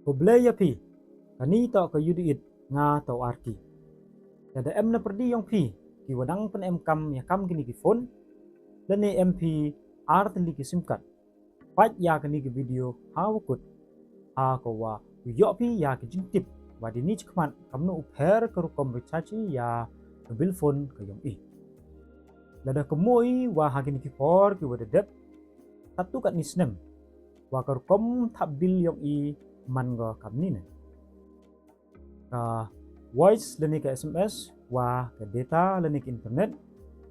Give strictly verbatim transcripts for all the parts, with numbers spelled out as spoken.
Khublei ya phi, kani toh ka YouTube, nga toh Arki. Lada em na pyrdi yong phi ki wa dang pynemkam ya kam kini ki phone, lane em phi ar tylli ki SIM card, pait ya kani ki video ha wa kut, ha ka wa u yoh phi ya ki jingtip wa dini chakhmat kamno u pher ka rukom recharge ya ka bill phone ka yong i. Lada ka mut i wa ha kini ki por ki wa da dep, katu katni snem, wa ka rukom thap bill yong i man ko kamni ne. Ka voice lane ka SMS, wa ka data lane ka internet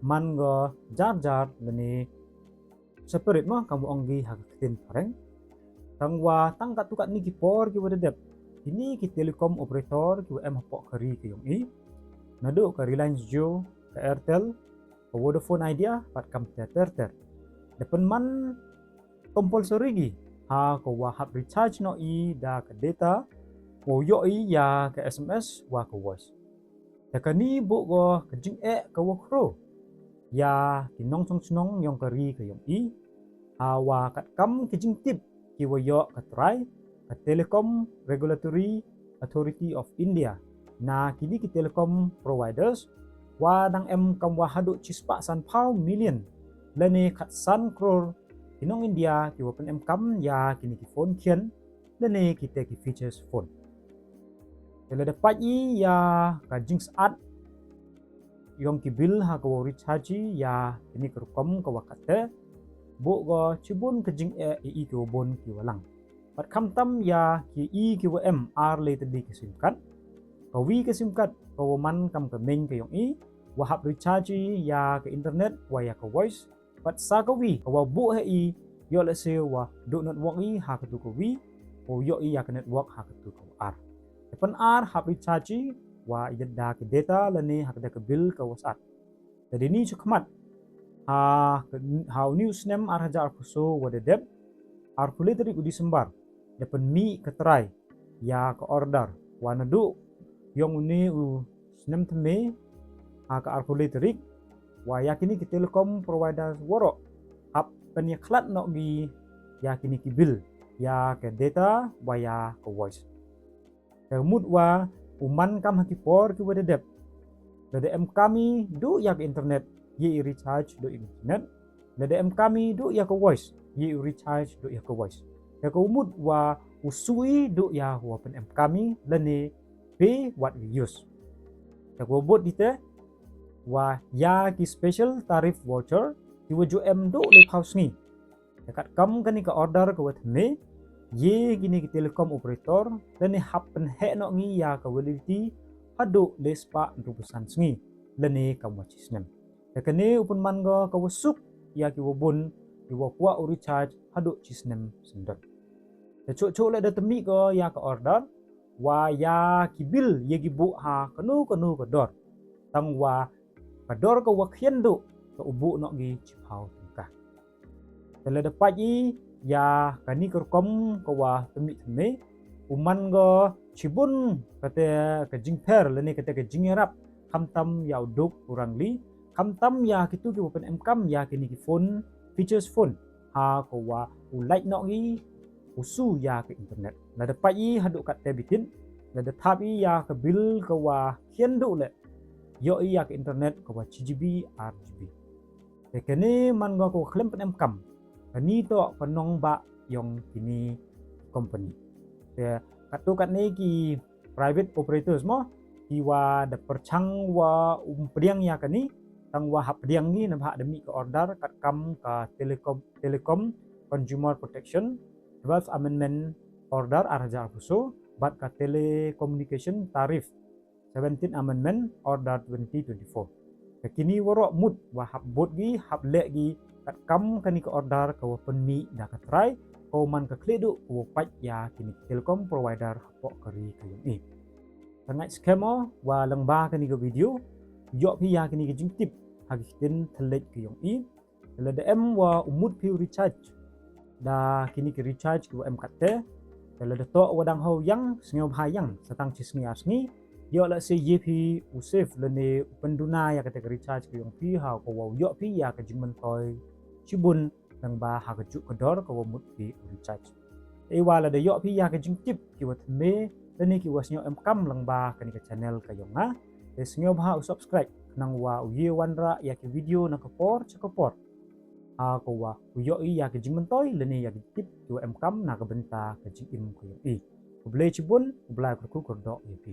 man ko jar jar lane separate mo, kam wa ong ki ha ka ktien phareng. Tang wa tang katu katni ki por ki wa da dep, kini ki telecom operator ki wa em hapoh ka ri ka yong i, naduh ka Reliance Jio, ka Airtel, ka Vodafone Idea, bad kamte ter ter, da pynman compulsory ki ha ka wa hap recharge noh i da ka data, wow yoh i ya ka SMS wa ka voice. Te kani buh ko ka jingeh ka wa khraw ya ki nongchong chnong yong ka ri ka yong i, ha wa katkam ki jingtip ki wa yoh ka trai ka Telecom Regulatory Authority of India na kini ki telecom providers, wa dang em kam wa haduh chispah san phaw million, lane khatsan crore ki nong India ki wa pynemkam ya kini ki phone khian, lane kite ki features phone. Te lada pait i ya ka jingsaat yong ki bill ha ka wa recharge i ya kini ka rukom ka wa katte, buh ko chibun ka jingeh i ki wa bun ki wa lang. Bad khamtam ya ki i ki wa em ar le tylli ki SIM card, ka wi ka SIM card ka wa man kam ka main ka yong i, wa hap recharge i ya ka internet wa ya ka voice. Bad sa ka wi ka wa buh ha i, yoh lehse wa duh network i ha katu ka wi, wow yoh i ya ka network ha katu ka wa ar. Te pyn ar hap recharge i wa i da ki data lane ha ka da ka bill ka wa saat. Te dini chakhmat, ha, ha u ni u snem ar hajar arphaw soo wa da dep, arphaw le tarik u December, da pynmih ka trai ya ka order wa naduh yong u ni u snem thymme, ha ka arphaw le tarik, wa ya kini ki telecom providers waroh hap pynyakhlad noh ki ya kini ki bill, ya ka data wa ya ka voice. Te mut wa u man kam ha ki por ki wa da dep, lada em kam i duh ya ka internet, ye i recharge duh ya ka internet. Lada em kam i duh ya ka voice, ye i recharge duh ya ka voice. Te ka mut wa u sui duh ya wa pynemkam i lane pay what we use. Te ka wa bud di te, wa ya ki special tariff voucher ki wa ju em duh le phaw sngi. Te katkam kani ka order ka wa thymme, ye kini ki telecom operator lane hap pynheh noh ngi ya ka validity haduh le spah hynriewphaw san sngi, lane kam wa chi snem. Te kani u pynman ko ka wa suk ya ki wa bun ki wa kwah u recharge haduh chi snem syndon. Te chooh chooh leh da thymme ko ya ka order, wa ya ki bill ye ki buh ha kano kano ka dor, tang wa ka dor ka wa khian duh, ka u buh noh ki chiphaw tyngka. Te lada pait i ya kani ka rukom ka wa thymme thymme, u man ko chibun kate ka jingpher lane kate ka jingyarap, khamtam ya u duk u rangli, khamtam ya kitu ki wa pynemkam ya kini ki phone, features phone, ha ka wa u lait noh ki u su ya ka internet. Lada pait i haduh katte bitin, lada thap i ya ka bill ka wa khian duh leh, yoh i ya ka internet ka wa chi GB, ar GB. Te kani man ko ka wa khlem pynemkam, kani toh ka nongbah yong kini company. Te katu katni ki private operators mo, ki wa da pyrchang wa um pdiang ya kani, tang wa hap pdiang ngi na bha da mih ka order katkam ka Telecom, Telecom Consumer Protection twelfth Amendment Order ar hajar arphaw soo, bad ka Telecommunication Tariff seventeenth Amendment Order twenty twenty-four. Te kini waroh mut wa hap bud ki, hap leh ki katkam kani ka order ka wa pynmih da ka trai, ka wa man ka khlieh duh ka wa pait ya kini ki telecom provider hapoh ka ri ka yong i. Te ngait skhem o wa lyngba kani ka video, yoh phi ya kini ki jingtip ha ki ktien thylliej ka yong i. Te lada em wa u mut phi u recharge da kini ki recharge ki wa em katte, te lada toh wa dang haw yang, sngewbha yang, sa tang chi sngi ar sngi, yoh lehse ye phi u save lane u pynduna ya kate ka recharge ka yong phi, ha ka wa u yoh phi ya ka jingmyntoi chibun lyngba ha ka juh ka dor ka wa mut phi u recharge. Te wa lada yoh phi ya ki jingtip ki wa thymme, lane ki wa sngewbha em kam lang bha kani ka channel ka yong nga, te sngewbha u subscribe, nang wa u ye wanrah ya ki video na ka por cha ka por. Ha ka wa u yoh i ya ki jingmyntoi, lane ya ki tip ki wa em kam na ka bynta ka jingim ka yong i. Khublei chibun, u Blai kyrkhu kyrdoh ya phi.